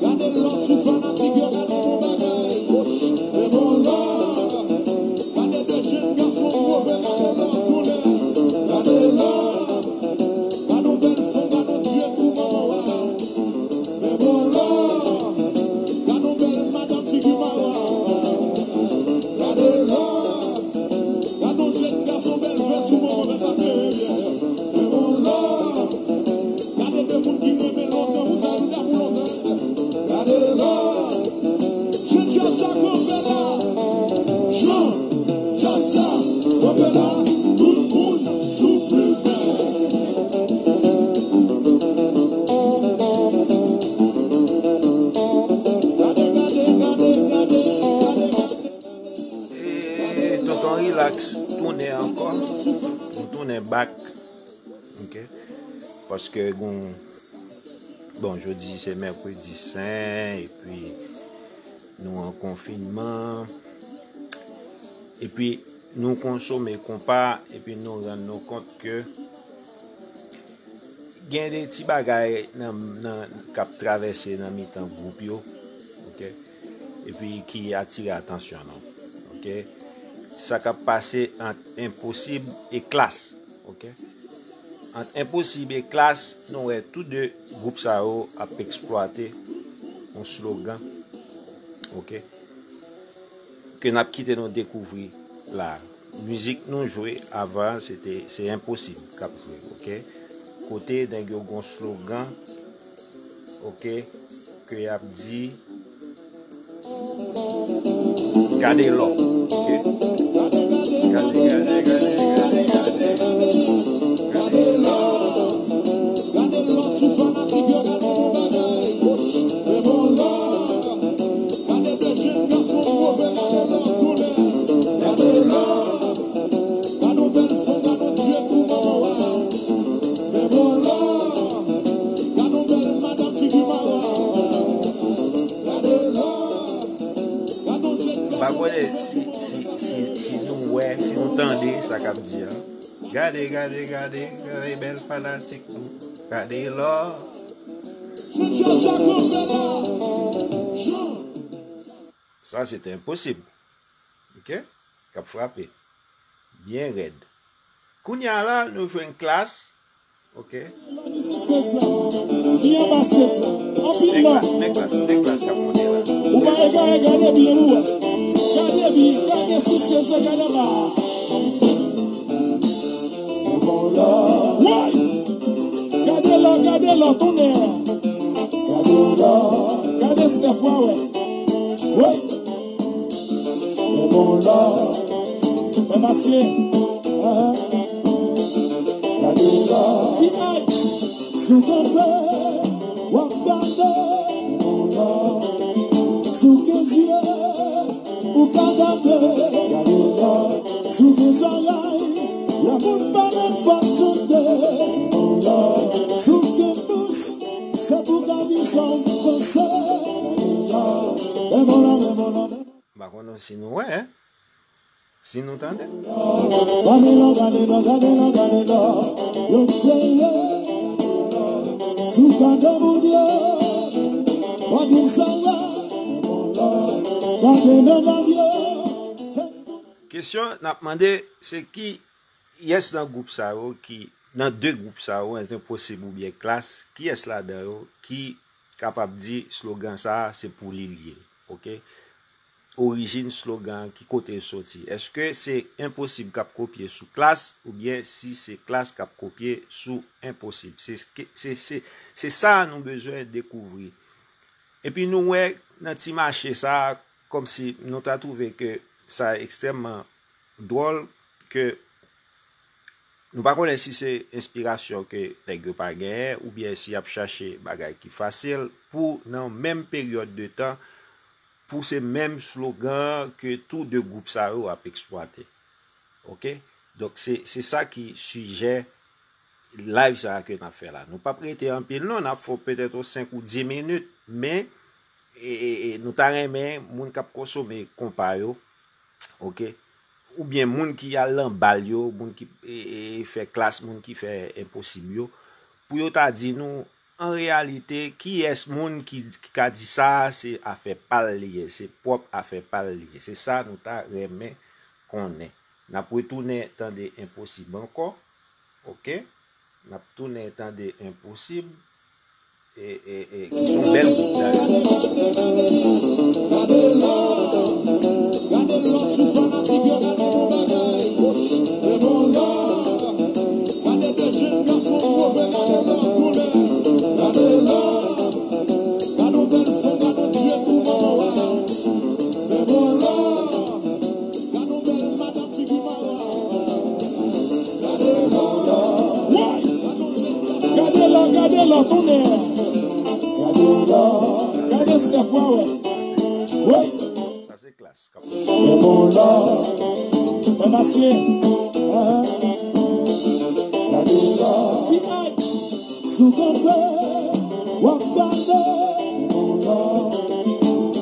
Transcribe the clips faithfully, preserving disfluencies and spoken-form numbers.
Gade lò sou fanatik yo, gade yon bagay. E bon lò. Gade de jèn gason ki pwofè, gade lò tounen. Gade lò. Gade yon bèl fanm, gade yon dye pou manman w a. E bon lò. Gade yon bèl madanm figi mawa. Gade lò. Gade yon jèn gason bèl vès ou manman vès ap klere byen. E bon lò. Gade de moun ki renmen lontan, moun sa yo nou damou lontan. Gade la. Jan djaz la kanpe la. Jan djaz la kanpe la. Tout moun sou plimen. Gade, gade, gade, gade, gade, gade. E tonton Relax tounen ankò. Nou tounen back. Ok. Paske gon, bon, jodi se mèkredi sen, epi nou an konfinman, epi nou konsome konpa, epi nou rann nou kont ke gen de ti bagay nan, nan, k ap travèse nan mitan gwoup yo, ok, epi ki atire atansyon nou, ok. Sa k ap pase ant Enposib e Klass, ok. Ant Enposib e Klass, nou wè tou de gwoup sa yo ap eksplwate yon slogan, ok, ke n ap kite nou dekouvri la. Mizik nou jwe avan, se te, se Enposib k ap jwe, ok. Kote nèg yo gon slogan, ok, ke y ap di, gade lò, ok. Gade, gade, gade, gade, gade, gade, gade lò. Gade lò sou fanatik yo, gade yon bagay. E bon lò. Gade de jèn gason pwofè, gade lò tounen. Gade lò. Gade yon bèl fanm, gade yon dye pou manman w a. E bon lò. Gade yon bèl madanm figi mawa. Gade lò. Gade yon jèn gason. M pa konnen si, si, si, si nou wè, si nou tande sa k ap di a. Gade, gade, gade, gade bèl fanatik nou. Gade lò. Jan djaz la kanpe la. Jan. Sa se te Enposib. Ok? K ap frape. Byen rèd. Kounye a la, nou jwenn Klass. Ok. Li anba stage la. Anpil love. Men Klass, men Klass, men Klass k ap monte la. Ou pa egare, gade byen pou wè. Gade byen, gade sou stage la, gade anba a. Woy! Gade lò, gade lò, tonnè. Gade lò. Gade Steph, w a wè. Woy! Men bon lò. Men masye. Ah. Gade lò. P I. Si w kanpe, w ap gade. Men bon lò. Si w gen zye, ou ka gade. Gade lò. Si w gen zòrèy, lè moun pale, fò w tande. Men bon lò. Si w gen bouch, se pou w ka di sa w panse. Gade lò. Men bon lò, men bon lò, men M pa konnen si nou wè, si nou tande. Gade lò, gade lò, gade lò, gade lò. Yo kreye. Si w gade moun yo, w ap vin sove. Gade medam yo. Kesyon n ap mande, se ki yès nan gwoup sa yo ki, nan de gwoup sa yo, Enposib oubyen Klass, kiyès ladan yo ki kapab di slogan sa a se pou li l ye? Ok? Orijin slogan an, ki kote l soti? Èske se Enposib k ap kopye sou Klass oubyen si se Klass k ap kopye sou Enposib? Se, se, se, se sa a nou bezwen dekouvri. Epi nou wè nan ti mache sa a, kòmsi nou ta twouve ke sa ekstrèmman dwòl ke nou pa konnen si se enspirasyon ke nèg yo pa genyen oubyen si y ap chache bagay ki fasil pou nan menm peryòd de tan pou se menm slogan ke tou de gwoup sa yo ap eksplwate. Ok? Donk se, se sa ki sijè live sa a ke n ap fè la. Nou p ap rete anpil non, n ap fè petèt yon senk ou dis minit, men e, e, e, nou ta renmen moun k ap konsome konpa yo, oke, oubyen moun ki al nan bal yo, moun ki e, e, fè klas, moun ki fè enposib yo, pou yo ta di nou, an reyalite, kiyès moun ki, ki ka di sa, se afè pa l li ye, se pwòp afè pa l li ye. Se sa nou ta renmen konnen. N ap retounen tande Enposib ankò, oke? N ap tounen tande Enposib, e, e, e, ki se yon bèl gwoup dayè. Gade lò, gade lò sou fanatik yo, gade yon bagay. E bon lò, gade de jèn gason twouve, gade lò tounen. Gade lò, gade yon bèl fanm, gade yon dye pou manman w a. E bon lò, gade yon bèl madanm figi manman w a. Woy! Gade lò, gade lò, tonnè. Gade lò, gade Steph, w a wè. Woy! Sa se klas k ap. Men bon lò, men masye. Ah. Gade lò. P I. Si w kanpe, w ap gade. Men bon lò.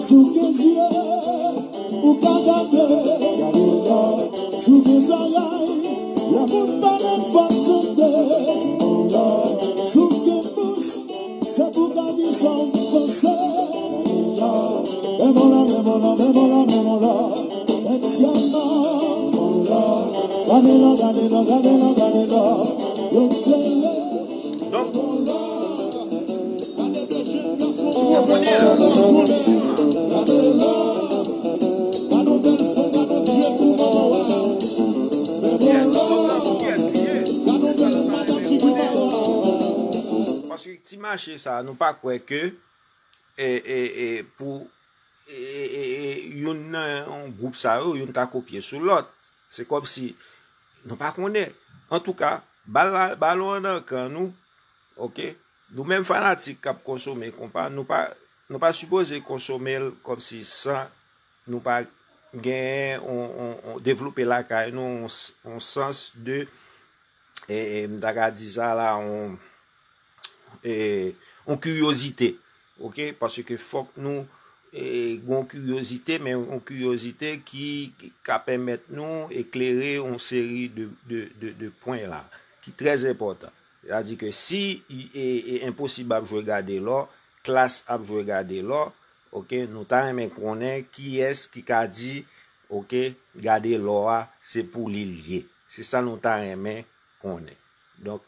Si w gen zye, ou ka gade. Gade lò. Si w gen zòrèy, lè moun pale, fò w tande. Men bon lò. Si w gen bouch, se pou w ka di sa w panse. Gade lò. Men bon lò, men bon lò, men bon lò, men bon lò. Gade lò, gade lò, gade lò, gade lò. Yo kreye. Donk, ou konprann la. Paske ti mache sa, nou pa kwè ke, e, e, e, pou, e, e, e, e, youn nan yon gwoup sa yo, youn ta kopye sou lòt. Se kòmsi nou pa konnen. Antouka, bal la, balon an nan kan nou, oke? Nou menm fanatik k ap konsome konpa, nou pa, nou pa sipoze konsome l kòmsi san nou pa genyen on, on, on devlope lakay nou, on, on sans de, e, e, m ta ka di sa la, on, e, on kiryozite, oke? Paske fòk nou, e, gen on kiryozite, men on kiryozite ki, ki ka pèmèt nou eklere on seri de, de, de, de pwen la, ki trè enpòtan. Sètadi ke si, e, e, Enposib ap jwe gade lò, Klass ap jwe gade lò, oke, nou ta renmen konnen kiyès ki ka di, oke, gade lò a, se pou li l ye. Se sa nou ta renmen konnen. Donk,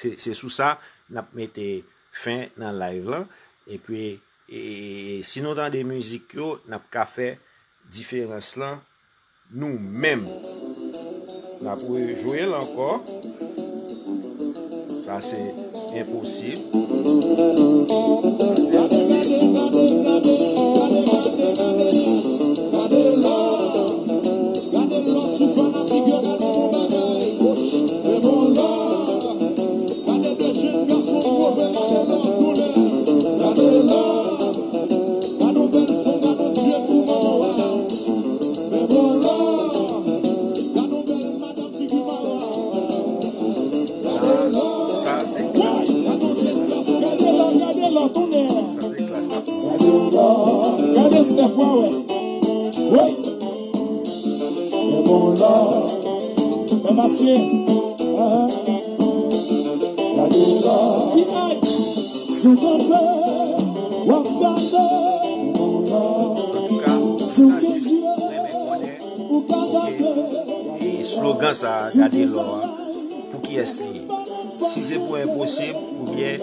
se, se sou sa n ap mete fen nan live lan. Epi, e, si nou tande mizik yo, n ap ka fè diferans lan nou menm. N ap rejwe l ankò. Sa se Enposib. Sa se Enposib. Gade lò, gade lò, tonnè. Gade Steph, w a wè. Woy. Men bon lò. Men masye. Ah. Gade lò. P I. Si w kanpe, w ap gade. Men bon lò. Si w gen zye, ou ka gade. E slogan sa, gade lò a, pou kiyès li ye? Si se pou Enposib oubyen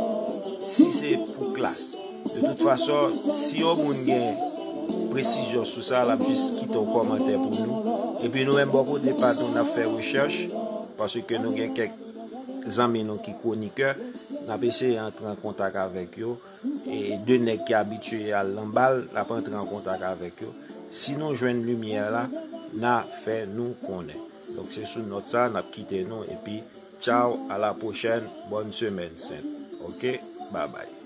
si se pou Klass? De tout fason, si yon moun gen presizyon sou sa, l ap jis kite yon kòmantè pou nou. Epi nou menm bò kote pa nou, n ap fè rechèch, paske nou gen kèk zanmi nou ki kwonikè, n ap eseye antre an kontak avèk yo. E de nèg ki abitye al nan bal, n ap antre an kontak avèk yo. Si nou jwenn limyè la, n a fè nou konnen. Donk, se sou nòt sa, n ap kite nou, epi tchaw, a la pwochèn, bòn semèn sent. Oke, babay.